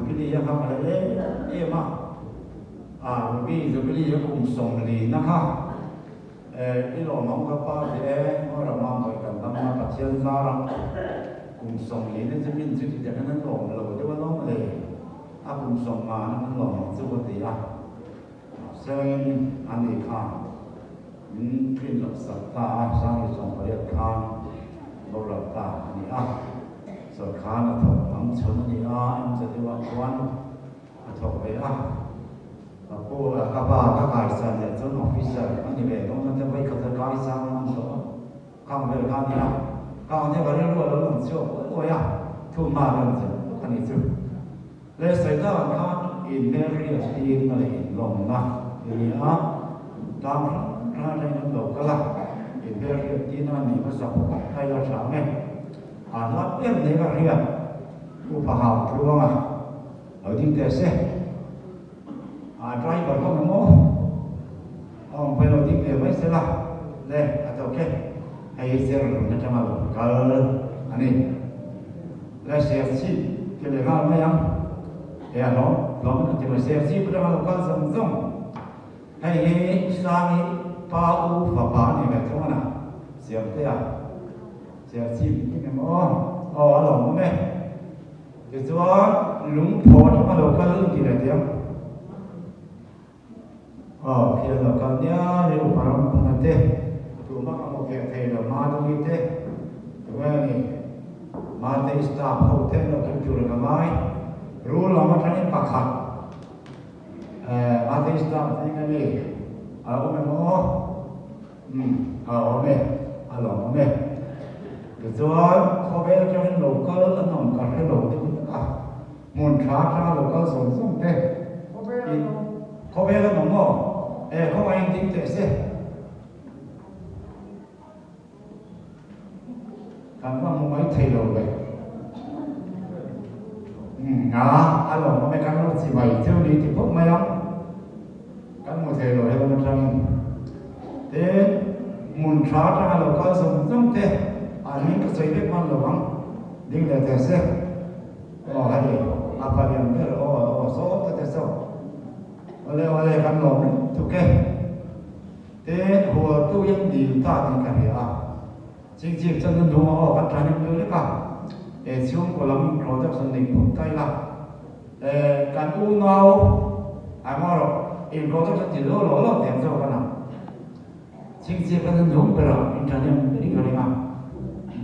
Jubilee a nghak leh em em a, a Ruby Jubilee a kum 40 na kha i lawm ang ka pa ti e, ngawi ram a mawih kan dam a Pathian zar a kum 40 na chu min chu ti takin an lawm lo deuh a lawm le, a kum 50 na kan lawm ang chu ka ti a. Mahse ani khan min tlin loh sak ta a, Sangri 18 khan boral ta a ni a, sawrkhan a thawk ang chhun a ni a, MZU-ah chuan a thawk ve a, ka pu ka pa ka kaisan leh chuan officer a ni ve dawn a, te vawikhat a kaisang an awm tawh a, khang vel kha a ni a, khang te ka rilru a lo lang chhuak uai uai a, thu hma vel ang zel bawk a ni chu. Leh Satan khan inhmelhriat tirna leh inlawmna i ni a, tang hrang hrang atangin an lo kal a, inhmelhriat tirna a nih hmasa phawt a ila tha ang e. A hlat em nei ka hriat, Upa Hau Tluanga lo ding teh se, a driver kha awm emaw a awm pawhin lo ding ve mai se la, le a tawk e, hei hi Serhlun atanga lo kal a ni. Le Serchhip ti leh nghal mai ang. He a hlawm hlawm an ti mai. Serchhip atanga lo kal zawng zawng. Hei hi Sangi pa u fapa a ni ve thung a na. Siamtea Serchhip in ti em aw? Aw a lawm awm e. Tichuan lungphaw atanga lo kal in ti leh tiang. Aw khi a lo kal nia ni upa ram phana te tumah ka hmu fiah thei lo Madungi te tunge a ni Mate i staff ho te an lo kim tur ka ngai rul lam atangin pakhat eh Mate i staff zing a mi a awm em aw umm a awm e a lawm awm e tichuan khawvel atangin lo kal an awm ka hre lo deuh hlek a. Hmun tha atanga lo kal zawng zawng te in khawvel an awm maw? E khawngaihin ding teh se. Kan va hmu mai thei lo ve. Umm a a lawm awm e kan lo chi mai cheu ni ti phawt mai ang. Kan hmu thei lo helam atangin. Tin hmun tha atanga lo kal zawng zawng te an hming ka sawi vek hman lo ang. Ding leh teh se. Aw hei a palian ber aw aw saw ta te saw awle awle kan lawm lutuk e tin hual tu hian dil ta tih ka hria a chingchip chuan nu nung aw kan tha hnem deuh lek a e chhungkaw lam introduction nei phawt ta ila e kan unau ai maw rawh introduction ti lo lo lo teng zawk a na chingchip kan nu nung ber a in tha hnem ber in ka ring a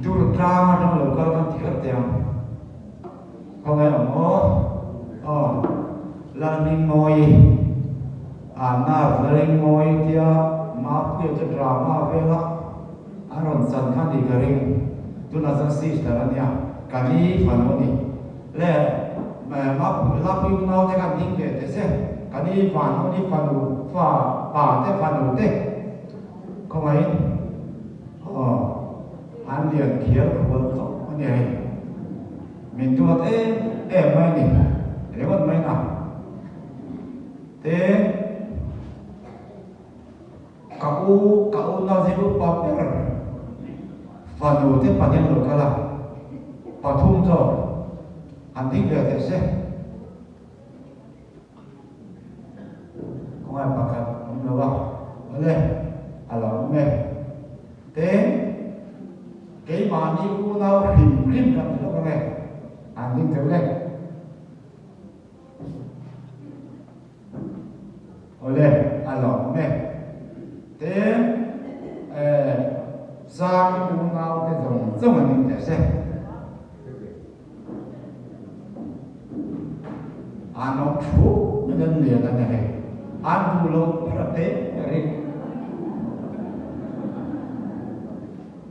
dur tlang atang lo kal kan ti khat teh ang. Khawngaih awm aw aw Lalhmingmawii a nurse Lalhmingmawii tia Mapuia te drama vela an rawn chan kha ni ka ring tunah chuan sister a nia ka ni fanu a ni le Mapuia Lapuii unau te khan ding ve teh se ka ni fanu ni fanu fa pa te fanu te khawngaihin aw an lian khial khual khawp a ni hei. Min duat em em mai ni ringawt mai na. Tin, ka u, ka u nau zing upa ber fanu te pahnih an lo kal a, pathum zawk an ding ve teh se. Khawngaih pakhat awm lo a, awle a lo awm e. Tin, keimahni unau hrim hrim kan ti lawk ang e, an ding teuh le. Awle a lo awm e. Tin, eh, Zaki unau te zawng zawng an ding teh se. An awm thup mai an lian a ni hei. An duh lo ber a te ber hi.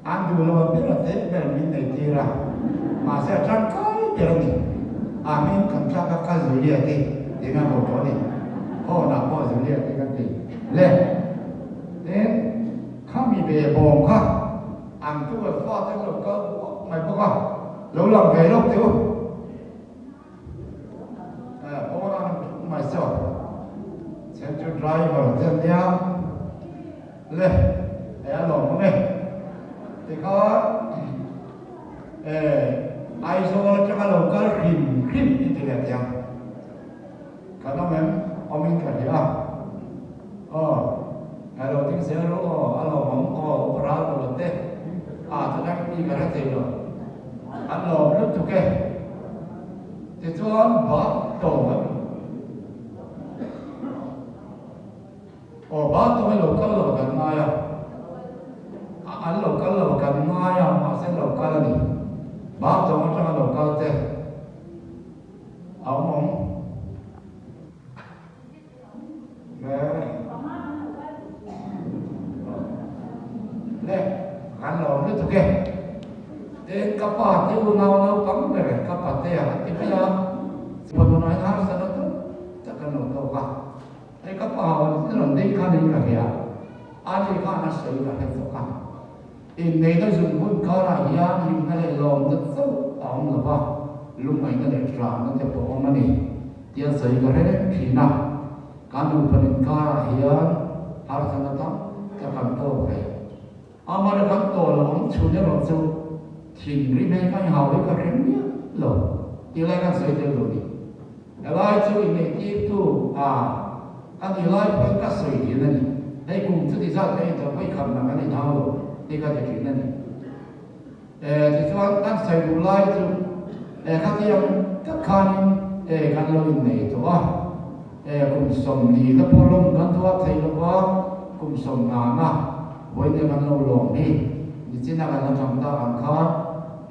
An duh lo ber a te ber min nei tir a. Mahse a tangkai ber a ni. A hming kan thlak a ka Zulia ti tiin a ho tawh a ni. Phone ah pawh Zulia ti kan ti. Le. Tin, khami ve bawm kha an tu an fate an lo kal bawk mai bawk a. Lo lang ve lawk teh u. Eh, pawn an thuk mai saw. Chhen chu driver te an nia. Le, eh a lawm awm e. Tikhan, eh, Aizawl atanga lo kal hrim hrim in ti leh teh ang. Kan awm em? Awmin ka hria a. Aw, ngailo ding zel rawh aw, a lawmawm aw, upa ral tawh lo te. A, chutah ka pi ka hre thei lo. An lawm lutuk e. Tichuan bak tawng a ni. Aw, bak tawng hi lo kal lo kan ngai a. An lo kal lo kan ngai a, mahse an lo kal a ni. Bak tawng atanga lo kal te. A awm awm. Le. Le, kan lawm lutuk e. Tin, ka pa te unau naupang ber ka pate a ti mai a. Chuan unau hian harsatna tam tak kan lo tawk a. Hei ka pa rawn ding khan in ka hria. Ani khan a sawi ka hre chawk a. Inneihna zungbun karah hian hlimna leh lawmna chauh a awm lo va, lungngaihna leh hrahna te pawh awm a ni tia sawi ka hre reng thin a. Kan nupa inkarah hian harsatna tam tak kan tawk ve. Amah kan tawh lo awm chhun erawh chu thinrim hei ka inhau hi ka hre miah lo tih lai kan sawi tel duh a ni. Helai chu inneihtirtu a a ni lai pawhin ka sawi thin a ni. Hei kum chuti zat ka inchawh pawh i khamna kan inhau lo tih ka ti thin a ni. E tichuan kan sawi duh lai chu e khatiang tak khanin e kan lo innei tawh a. E kum 40 na pawh lawm kan tuar thei lo va, kum 50 na vawiin kan lo lawm hi nichina kan la chang tak ang khan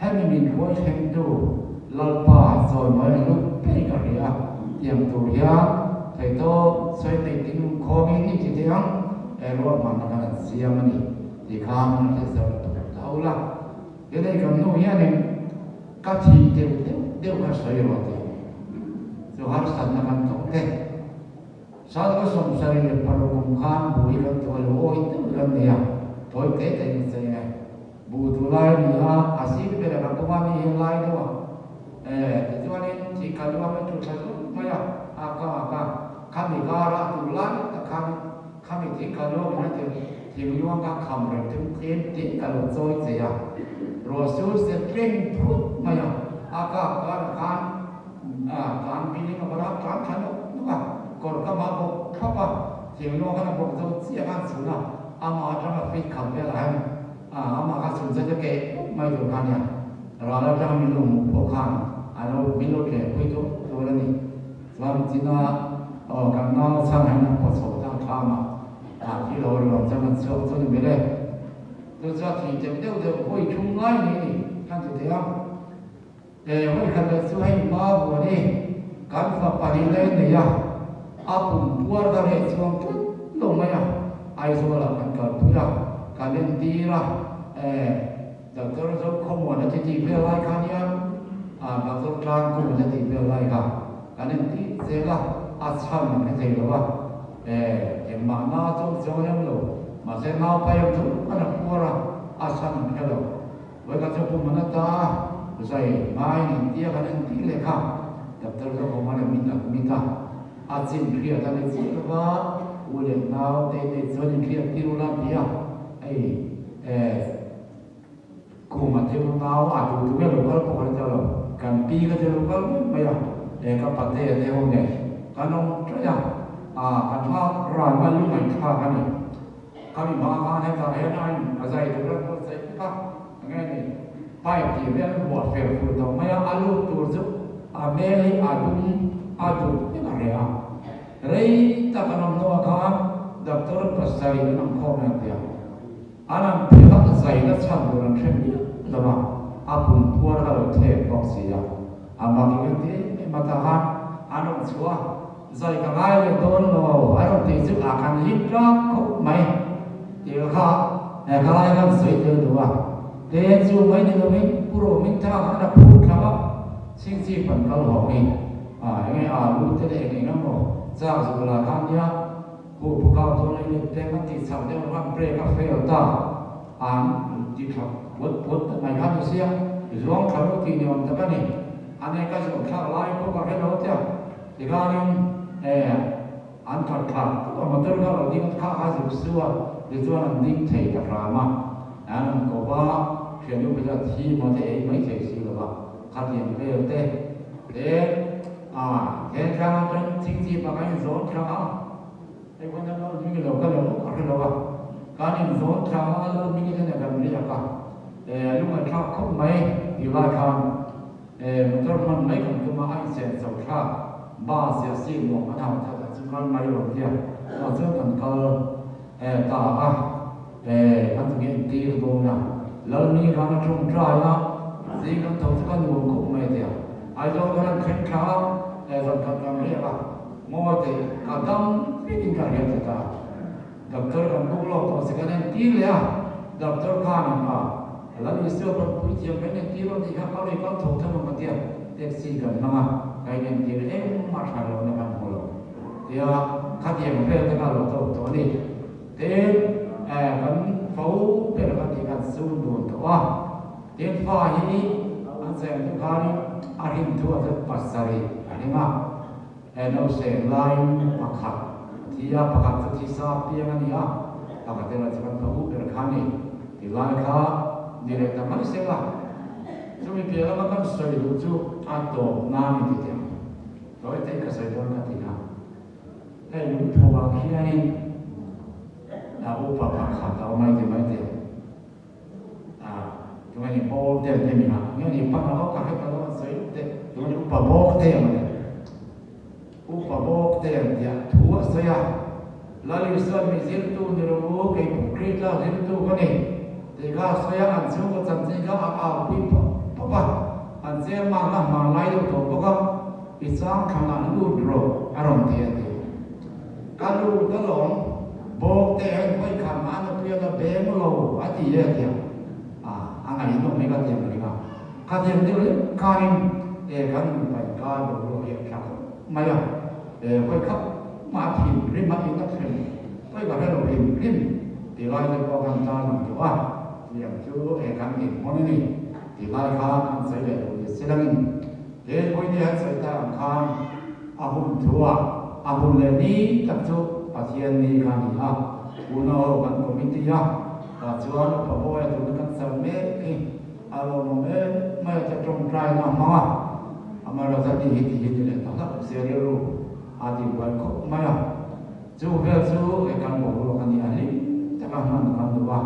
hemi min huai thlengtu Lalpa chawimawi a lut pei ka hria a, tiang tur hian theitawp sawi nei ting khawngin i ti thei ang, he ruahmanna khan an siam a ni tih khan an hre zo tuk tho la. Tinei kan nu hianin ka thih deuh deuh deuh kha sawi rawh tih chu harsatna kan tawh te. Salva 76 kum khan bu hi kan tuah lo awi deuh kan nei a, tawi te te in chei e. Bu tu lai a ni a, a sir ber a kan kawng a mi hi a lai deuh a. E, tichuanin thing khat luang hi thu tha zut mai a, a ka a ka, khami kara a tu lai tak khan khami thing khat luang in a ti thing luang kha kham reng thung tlem te ka lo chawi che a. Ruah sur se tleng phut mai a, a kap karah khan a tlan building a bala tlan thla nawk nawk a, kawr ka mah bawk thlap a, thing luang khan a bawk zo chiah khan chhun a, amah atanga feet kham velah hian a amah kha chhun zet a keh pawp mai tur kha nia, ral atanga min lo hmuh pawh khan a lo min lo tleh pui tawh tur a ni. Chuan china aw kan nau chhan hian a pawt chho ta thlam a, a thi lo ruang chuan kan chhuak chu ni ber e. Chu chuan thih deuh deuh deuh hawi thum ngai mai ni kan ti thei ang. He hawi khat leh chu hei hma buan i kan fa pahnih lai nei a, a pum puar ka reh chuang tlat lo mai a, Aizawl ah kan kalpui a, kan entir a, e Doctor Zokhawmuan a ti tih vel lai kha nia, a Doctor Tlangkun a tih vel lai kha kan entir zel a, a chhan an hre thei lo a, e engmah na chu awm chuang lem lo, mahse naupai ang chu kan a puar a, a chhan an hre lo. Vawikhat chu pum an ata a, zai ngai nen tia kan en tih leh kha doctor chu a awm a leh min admit a, a chin hriat a ni chiah lo va, u leh nau te nei chuan in hriat tir ula ti a, hei eh kum a thil nau a duh duh nge lo kal pawh kan ti lo, kan pi kha chu lo kal mai mai a, eh ka pate a te ho nen kan awm ṭaih a, ah kan hma ran mai lungngaihthlak a ni. Khami hma khan hetah hian a in a zai tur a buatsaih vek a, enge ni pipe tih vel an buah fel fur tawh mai a, a lut tur chu a hmel hi a dum a duk vek a reh a. Rei tak an awm hnuah khan doctor pasarih an awm khawm em tia an an phel a, zaina chhan tur an hre miah lo a, a pum puar kha lo thep bawk si a, a mak eng eng ti em em a tah khan an rawn chhuah a. Zai ka ngai leh dawn lo a rawn tih chu a kan hlim tlang khawp mai tih kha he ka lai khan sawi tel duh a. Te chu mai ni lovin Pu Rohmingthanga khan a phur thlang a, Chingchip an kal hawk hi a enge alu te leh eng eng emaw chak zuk la khan nia hu pu kau dawn in tlem an tih chak deuh khan brake a fail ta an ti tha puat puat ta mai khan ni sia zuang tha lo tih ni awm tak a ni. A ne ka zawh thlak lai pawh ka hre lo tia. Tikhanin e an that thlak tawp a, motor kha lo ding a kha kha zuk su a, tichuan an ding thei ta hram a, an rawn kawp a, thiannu pawh chuan thi maw te ei mai thei si lo va, khatiang vel te te. A Thentlang atang Chingchip ah kan inzawn thla a, hei khawn hian Lal Hmingi lo kal emaw ka hre lo a, kan inzawn thla a Lal Hmingi te nen kan riak a, e lungaihthlak khawp mai tih lai khan e motor hman mai kan tum a, a inchen chho thlak bus leh seat nuam kan hauh that ah chu kal mai lo tia tah chuan kan kal e ta a, e kan chu nge intir dawn a, Lal Hmingi khan a tawngtai a, zing kan tho chu ka nuam khawp mai tia. Aizawl kan han thleng thla a, he zan khat kan riak a, ngawi teh ka dam vekin ka riak ta ta. Doctor kan buk lawk tawh si kan entir leh a, doctor khanin a Lal Isua pawn puithiam kan entir rawh tih kha kal i kal tho tho ang ka tia, taxi kan hmang a, ka inentir engmah tha lohna kan hmu lo tia khatiang vel te kha a lo tawk tawh a ni. Tin, kan fo ber kha tih kan sun dun tawh a. Tin, fa hi an cheng chu khanin a hrin thu a chu pasarih a hring a, he nauseng laiin pakhat a thi a, pakhat chu thisa piang a ni a, pakhat erawh chu kan fa u ber kha a ni. Tilai kha ni leh ta mai sela, chumi piah lama kan sawi duh chu a tawp nan i ti teh ang. Tawi te ka sawi dawn ka ti a, hei lungtho ah khianin a upa pakhat a awm a i ti mai teh ang. A, tunge ni bawk te an ti a ni a, nge ni pan a aw ka hre ta lo an sawi lup te, tunge ni upa bawk te ang a ni. Upa bawk te an ti a, thu a sawi a, Lal Isuan mi zirtu ni rawh u, kei pawh Krista zirtu ka ni tih kha a sawi a, an chhungkaw chanchin kha a aupui pawp pawp a, an chairman kha hman lai deuh tawh bawk a, i chang thlanah lut rawh a rawn ti a ti. Ka lut alawm, bawkte hian vawikhat mah a nupui a la beng lo a ti e a ti a, a ngaihnawm hi ka ti ang ring a, khatiang deuh lek khanin e kan nupa inkar boruak hi a tha khawp mai a, e vawikhat mah a thin rim a in a thlen pawi ka hre lo hrim hrim ti lai te pawh khan tar lang tawh a, tiang chu e kan dinhmun a ni ti lai kha kan sawi leh duh ni si langin he vawiin hi an sawi tak ang khan A hun thuah a hun leh ni tak chu Pathian ni kha a ni a, unau ho kan committee a, tah chuan upa Bawia tuna kan cham mek hi a lawmawm em mai a, tawngtaina a hmang a, amaherawhchu a ti hi ti hi ni leh ta hlauh sia rilru a ti buai khawp mai a, chu vel chu e kan boruak a ni a, hlim taka hman kan duh a,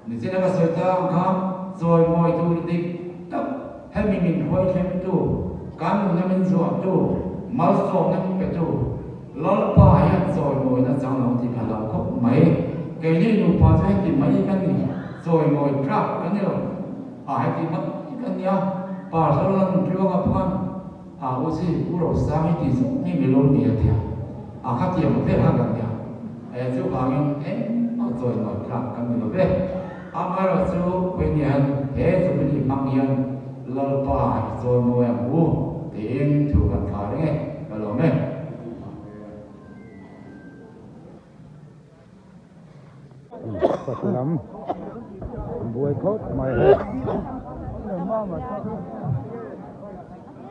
nichina ka sawi ta ang kha chawimawi tur dik tak. Hemi min hruai thlengtu, kan nuna min zuahtu, malsawmna min petu, Lalpa hian chawimawina chang lo tih ka hlau khawp mai. Keini nupa chu heti mai ka ni, chawimawi tlak ka ni lo. A heti mai ka nia, Pastor Lalnuntluanga pawh khan a u chi Pu Rosang hi tih zawng hi mi lo ni a tia, a khatiang vel kha kan nia. Chuvangin engmah chawimawi tlak kan ni lo ve. Amaherawhchu, Puinian he Jubilee hmang hian Lalpa i chawimawi ang u tiin thu kan thla reng e, ka lawm e. Fak lam an buai khawp mai he.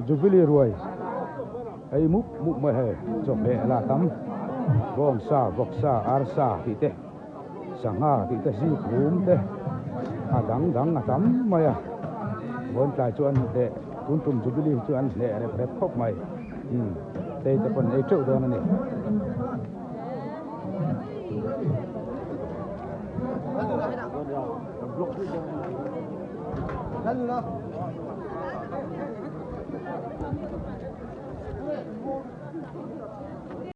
Jubilee ruai ei mup mup mai he chawhmeh la tam bawngsa vawksa arsa tih te. Sangha tih te zik hum te a dang dang a tam mai a, vawiin tlai chu an hleh tun tum jubilee hi chu an hleh rep rep khawp mai umm tei te pawh an ei teuh dawn a ni.